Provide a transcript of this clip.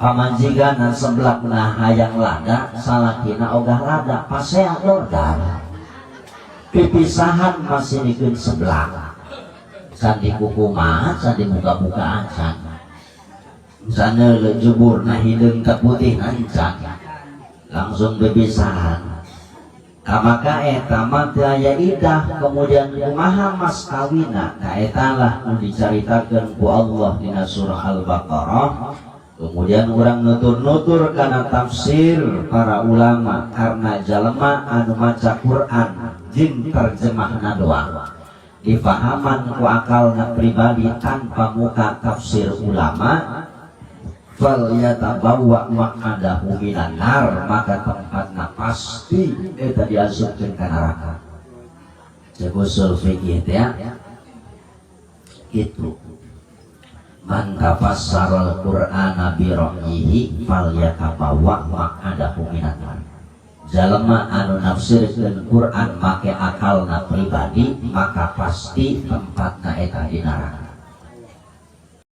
Pamajikan seblakna hayang lada, salakina ogah lada, pasea lordar. Pipisahan masih dikeun seblak. Can dikukumaha, can dibuka-buka acan. Can juburna hideung ka putih acan. Langsung bebisahan. Maka eta mah teu aya idah. Kemudian kumaha mas kawina? Nah, eta lah nu dicaritakeun ku Allah dina surah Al-Baqarah. Kemudian orang nutur-nutur karena tafsir para ulama, karena jalma anu maca Quran jeung terjemahna doang difahaman ku akalna pribadi tanpa muka tafsir ulama, fal yatabawwa maq'adahu minan nar, maka tempatna pasti eta diasupkeun ka neraka. Cek usul fikih teh ya itu, man tafassaral qur'ana bi ra'yihi fal yatabawwa maq'adahu minan nar. Jalma anu nafsirkeun Quran make akalna pribadi, maka pasti tempatna eta di neraka.